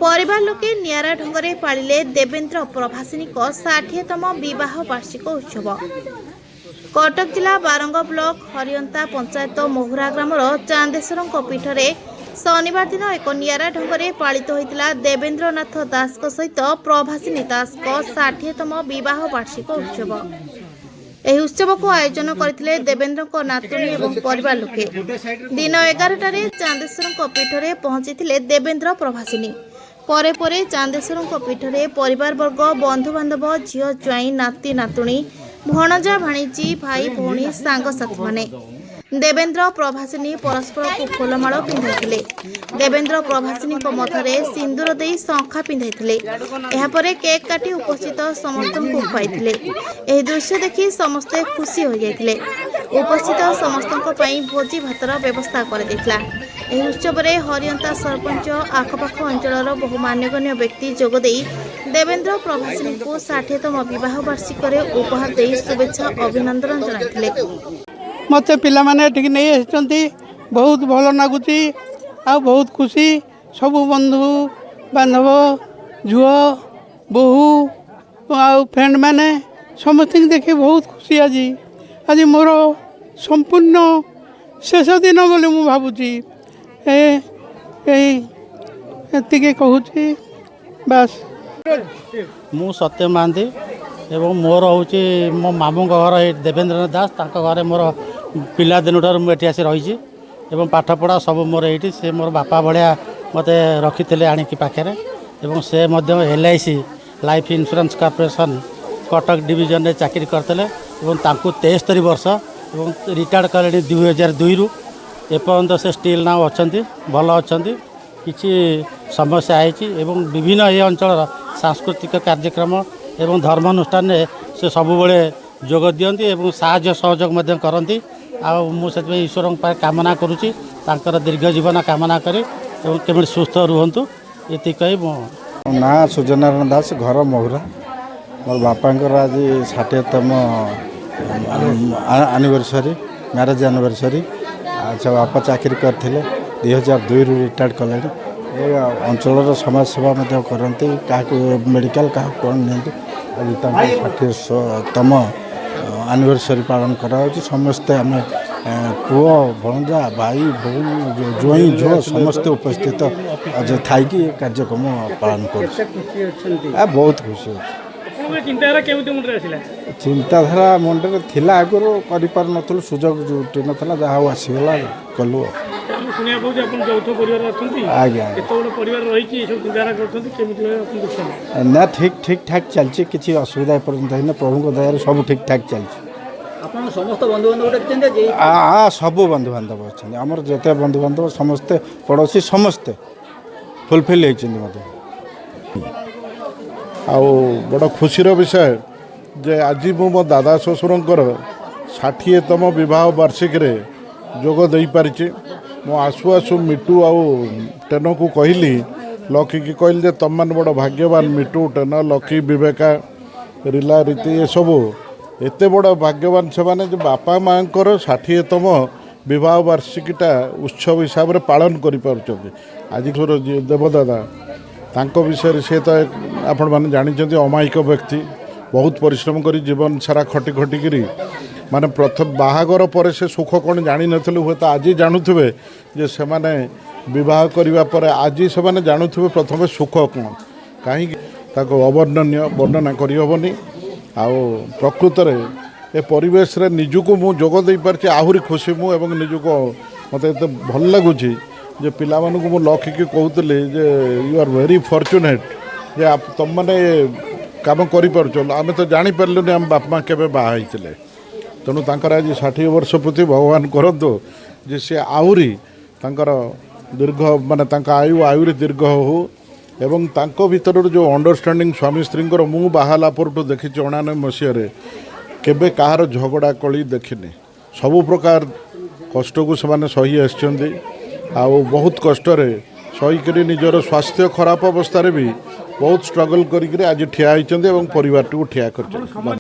ପରିବାର ଲୋକେ ନିଆରା ଢଙ୍ଗରେ ପାଳିଲେ ଦେବେନ୍ଦ୍ର ପ୍ରଭାସିନୀଙ୍କ 60ତମ ବିବାହ ବାର୍ଷିକ ଉତ୍ସବ। କଟକ ଜିଲ୍ଲା ବାରଙ୍ଗ ବ୍ଲକ ହରିଅନ୍ତା ପଞ୍ଚାୟତ ମହୁରା ଗ୍ରାମର ଚାନ୍ଦେଶ୍ୱରଙ୍କ ପୀଠରେ ଶନିବାର ଦିନ ଏକ ନିଆରା ଢଙ୍ଗରେ ପାଳିତ ହୋଇଥିଲା ଦେବେନ୍ଦ୍ରନାଥ ଦାସଙ୍କ ସହିତ ପ୍ରଭାସିନୀ ଦାସଙ୍କ 60ତମ ବିବାହ ବାର୍ଷିକ ଉତ୍ସବ। ଏହି ଉତ୍ସବକୁ ଆୟୋଜନ କରିଥିଲେ ଦେବେନ୍ଦ୍ରଙ୍କ ନାତୁଣୀ ଏବଂ ପରିବାର ଲୋକେ। ଦିନ 11ଟାରେ ଚାନ୍ଦେଶ୍ୱରଙ୍କ ପୀଠରେ ପହଞ୍ଚିଥିଲେ ଦେବେନ୍ଦ୍ର ପ୍ରଭାସିନୀ। ପରେ ପରେ ଚାନ୍ଦେଶ୍ୱରଙ୍କ ପୀଠରେ ପରିବାରବର୍ଗ, ବନ୍ଧୁବାନ୍ଧବ, ଝିଅ ଜ୍ୱାଇଁ, ନାତି ନାତୁଣୀ, ଭଣଜା ଭାଣିଜୀ, ଭାଇ ଭଉଣୀ, ସାଙ୍ଗସାଥୀମାନେ ଦେବେନ୍ଦ୍ର ପ୍ରଭାସିନୀ ପରସ୍ପରକୁ ଫୁଲମାଳ ପିନ୍ଧାଇଥିଲେ। ଦେବେନ୍ଦ୍ର ପ୍ରଭାସିନୀଙ୍କ ମଥାରେ ସିନ୍ଦୁର ଦେଇ ଶଙ୍ଖା ପିନ୍ଧାଇଥିଲେ। ଏହାପରେ କେକ୍ କାଟି ଉପସ୍ଥିତ ସମସ୍ତଙ୍କୁ ଖୁଆଇଥିଲେ। ଏହି ଦୃଶ୍ୟ ଦେଖି ସମସ୍ତେ ଖୁସି ହୋଇଯାଇଥିଲେ। ଉପସ୍ଥିତ ସମସ୍ତଙ୍କ ପାଇଁ ଭୋଜି ଭାତର ବ୍ୟବସ୍ଥା କରାଯାଇଥିଲା। ଏହି ଉତ୍ସବରେ ହରିଅନ୍ତା ସରପଞ୍ଚ, ଆଖପାଖ ଅଞ୍ଚଳର ବହୁ ମାନ୍ୟଗଣ୍ୟ ବ୍ୟକ୍ତି ଯୋଗଦେଇ ଦେବେନ୍ଦ୍ର ପ୍ରଭାସିନୀଙ୍କୁ 60ତମ ବିବାହ ବାର୍ଷିକରେ ଉପହାର ଦେଇ ଶୁଭେଚ୍ଛା ଅଭିନନ୍ଦନ ଜଣାଇଥିଲେ। ମୋତେ ପିଲାମାନେ ଏଠିକି ନେଇ ଆସିଛନ୍ତି। ବହୁତ ଭଲ ଲାଗୁଛି ଆଉ ବହୁତ ଖୁସି। ସବୁ ବନ୍ଧୁ ବାନ୍ଧବ, ଝିଅ, ବୋହୂ ଆଉ ଫ୍ରେଣ୍ଡମାନେ ସମସ୍ତଙ୍କୁ ଦେଖି ବହୁତ ଖୁସି ଆଜି। ଆଜି ମୋର ସମ୍ପୂର୍ଣ୍ଣ ଶେଷ ଦିନ ବୋଲି ମୁଁ ଭାବୁଛି। ଏଇ ଏତିକି କହୁଛି, ବାସ୍। ମୁଁ ସତ୍ୟ ମହାନ୍ତି ଏବଂ ମୋର ହେଉଛି ମୋ ମାମୁଁଙ୍କ ଘର ଏଇ ଦେବେନ୍ଦ୍ରନାଥ ଦାସ। ତାଙ୍କ ଘରେ ମୋର ପିଲାଦିନଠାରୁ ମୁଁ ଏଠି ଆସି ରହିଛି ଏବଂ ପାଠପଢ଼ା ସବୁ ମୋର ଏଇଠି। ସେ ମୋର ବାପା ଭଳିଆ ମୋତେ ରଖିଥିଲେ ଆଣିକି ପାଖରେ। ଏବଂ ସେ ମଧ୍ୟ LIC, life insurance corporation Cuttack ଡିଭିଜନରେ ଚାକିରି କରିଥିଲେ ଏବଂ ତାଙ୍କୁ 73 ବର୍ଷ ଏବଂ ରିଟାୟାର୍ଡ଼ କଲେଣି 2002ରୁ। ଏପର୍ଯ୍ୟନ୍ତ ସେ ଷ୍ଟିଲ୍ now ଅଛନ୍ତି, ଭଲ ଅଛନ୍ତି। କିଛି ସମସ୍ୟା ହେଇଛି ଏବଂ ବିଭିନ୍ନ ଏ ଅଞ୍ଚଳର ସାଂସ୍କୃତିକ କାର୍ଯ୍ୟକ୍ରମ ଏବଂ ଧର୍ମାନୁଷ୍ଠାନରେ ସେ ସବୁବେଳେ ଯୋଗ ଦିଅନ୍ତି ଏବଂ ସାହାଯ୍ୟ ସହଯୋଗ ମଧ୍ୟ କରନ୍ତି। ଆଉ ମୁଁ ସେଥିପାଇଁ ଈଶ୍ୱରଙ୍କ ପାଖରେ କାମନା କରୁଛି, ତାଙ୍କର ଦୀର୍ଘ ଜୀବନ କାମନା କରି ଏବଂ କେମିତି ସୁସ୍ଥ ରୁହନ୍ତୁ, ଏତିକି କହି ମୁଁ ମୋ ନାଁ ସୂର୍ଯ୍ୟନାରାୟଣ ଦାସ, ଘର ମହୁରା। ମୋର ବାପାଙ୍କର ଆଜି 60ତମ ଆନିଭର୍ସରୀ, ମ୍ୟାରେଜ୍ ଆନିଭର୍ସରୀ। ଆଚ୍ଛା, ବାପା ଚାକିରି କରିଥିଲେ, 2002ରୁ ରିଟାୟାର୍ଡ଼ କଲେଣି। ଏ ଅଞ୍ଚଳର ସମାଜସେବା ମଧ୍ୟ କରନ୍ତି, କାହାକୁ ମେଡ଼ିକାଲ, କାହାକୁ କ'ଣ ନିଅନ୍ତି। ଆଜି ତାଙ୍କ 60ତମ ଆନିଭର୍ସରୀ ପାଳନ କରାଯାଉଛି। ସମସ୍ତେ ଆମେ ପୁଅ, ଭଣଜା, ଭାଇ, ଭଉଣୀ, ଜ୍ୱାଇଁ, ଝିଅ ସମସ୍ତେ ଉପସ୍ଥିତ ଆଜି ଥାଇକି ଏ କାର୍ଯ୍ୟକ୍ରମ ପାଳନ କରୁଛୁ। ବହୁତ ଖୁସି ଅଛୁ। ଆପଣଙ୍କ ଚିନ୍ତାଧାରା କେମିତି ମୁଣ୍ଡରେ ଆସିଲା? ଚିନ୍ତାଧାରା ମୁଣ୍ଡରେ ଥିଲା, ଆଗରୁ କରିପାରୁନଥିଲୁ, ସୁଯୋଗ ଜୁଟି ନଥିଲା। ଯାହା ହଉ ଆସିଗଲା, କଲୁ ଆଉ। ଆମେ ଶୁଣିବାକୁ ପାଉଛୁ ଆପଣ ଯୌଥ ପରିବାର ଅଛନ୍ତି। ଆଜ୍ଞା। ଏତେ ବଡ଼ ପରିବାର ରହିକି ଏସବୁ ଚିନ୍ତାଧାରା କରୁଛନ୍ତି, କେମିତି ଭାବେ ଆପଣ ଦେଖୁଛନ୍ତି? ନା, ଠିକ୍ ଠିକ୍ ଠାକ୍ ଚାଲିଛି। କିଛି ଅସୁବିଧା ଏପର୍ଯ୍ୟନ୍ତ ହେଇନି। ପ୍ରଭୁଙ୍କ ଦୟାରୁ ସବୁ ଠିକ୍ ଠାକ୍ ଚାଲିଛି। ଆପଣ ସମସ୍ତ ବନ୍ଧୁବାନ୍ଧବ ଡାକିଛନ୍ତି ଆଜି? ସବୁ ବନ୍ଧୁବାନ୍ଧବ ଅଛନ୍ତି ଆମର। ଯେତେ ବନ୍ଧୁବାନ୍ଧବ ସମସ୍ତେ, ପଡ଼ୋଶୀ ସମସ୍ତେ ଫୁଲଫିଲ୍ ହେଇଛନ୍ତି ମଧ୍ୟ। ଆଉ ବଡ଼ ଖୁସିର ବିଷୟ ଯେ ଆଜି ମୁଁ ମୋ ଦାଦା ଶ୍ୱଶୁରଙ୍କର 60ତମ ବିବାହ ବାର୍ଷିକୀରେ ଯୋଗ ଦେଇପାରିଛି। ମୁଁ ଆସୁ ଆସୁ ମିଟୁ ଆଉ ଟେନକୁ କହିଲି, ଲକିକି କହିଲି ଯେ ତମମାନେ ବଡ଼ ଭାଗ୍ୟବାନ। ମିଟୁ, ଟେନ, ଲକି, ବିବେକା, ରିଲା, ରୀତି, ଏସବୁ ଏତେ ବଡ଼ ଭାଗ୍ୟବାନ ସେମାନେ ଯେ ବାପା ମାଆଙ୍କର 60ତମ ବିବାହ ବାର୍ଷିକୀଟା ଉତ୍ସବ ହିସାବରେ ପାଳନ କରିପାରୁଛନ୍ତି। ଆଜି ଯିଏ ଦେବଦାଦା, ତାଙ୍କ ବିଷୟରେ ସେ ତ ଆପଣମାନେ ଜାଣିଛନ୍ତି, ଅମାୟିକ ବ୍ୟକ୍ତି। ବହୁତ ପରିଶ୍ରମ କରି ଜୀବନ ସାରା ଖଟି ଖଟିକିରି ମାନେ ପ୍ରଥମ ବାହାଘର ପରେ ସେ ସୁଖ କ'ଣ ଜାଣିନଥିଲେ। ହୁଏତ ଆଜି ଜାଣୁଥିବେ ଯେ ସେମାନେ ବିବାହ କରିବା ପରେ ଆଜି ସେମାନେ ଜାଣୁଥିବେ ପ୍ରଥମେ ସୁଖ କ'ଣ। କାହିଁକି ତାକୁ ଅବର୍ଣ୍ଣନୀୟ, ବର୍ଣ୍ଣନା କରିହେବନି। ଆଉ ପ୍ରକୃତରେ ଏ ପରିବେଶରେ ନିଜକୁ ମୁଁ ଯୋଗ ଦେଇପାରିଛି, ଆହୁରି ଖୁସି ମୁଁ ଏବଂ ନିଜକୁ ମୋତେ ଏତେ ଭଲ ଲାଗୁଛି ଯେ ପିଲାମାନଙ୍କୁ ମୁଁ ଲକିକି କହୁଥିଲି ଯେ you are very fortunate ଯେ ତମମାନେ କାମ କରିପାରୁଛ। ଆମେ ତ ଜାଣିପାରିଲୁନି ଆମ ବାପା ମା' କେବେ ବାହା ହେଇଥିଲେ। ତେଣୁ ତାଙ୍କର ଆଜି 60 ବର୍ଷ ପ୍ରତି ଭଗବାନ କରନ୍ତୁ ଯେ ସେ ଆହୁରି ତାଙ୍କର ଦୀର୍ଘ, ମାନେ ତାଙ୍କ ଆୟୁ ଆହୁରି ଦୀର୍ଘ ହଉ। ଏବଂ ତାଙ୍କ ଭିତରର ଯେଉଁ ଅଣ୍ଡରଷ୍ଟାଣ୍ଡିଂ ସ୍ୱାମୀ ସ୍ତ୍ରୀଙ୍କର, ମୁଁ ବାହା ହେଲା ପରଠୁ ଦେଖିଛି 89 ମସିହାରେ, କେବେ କାହାର ଝଗଡ଼ା କଳି ଦେଖିନି। ସବୁ ପ୍ରକାର କଷ୍ଟକୁ ସେମାନେ ସହି ଆସିଛନ୍ତି ଆଉ ବହୁତ କଷ୍ଟରେ ସହିକରି ନିଜର ସ୍ୱାସ୍ଥ୍ୟ ଖରାପ ଅବସ୍ଥାରେ ବି ବହୁତ ଷ୍ଟ୍ରଗଲ୍ କରିକିରି ଆଜି ଠିଆ ହେଇଛନ୍ତି ଏବଂ ପରିବାରଟିକୁ ଠିଆ କରିଛନ୍ତି।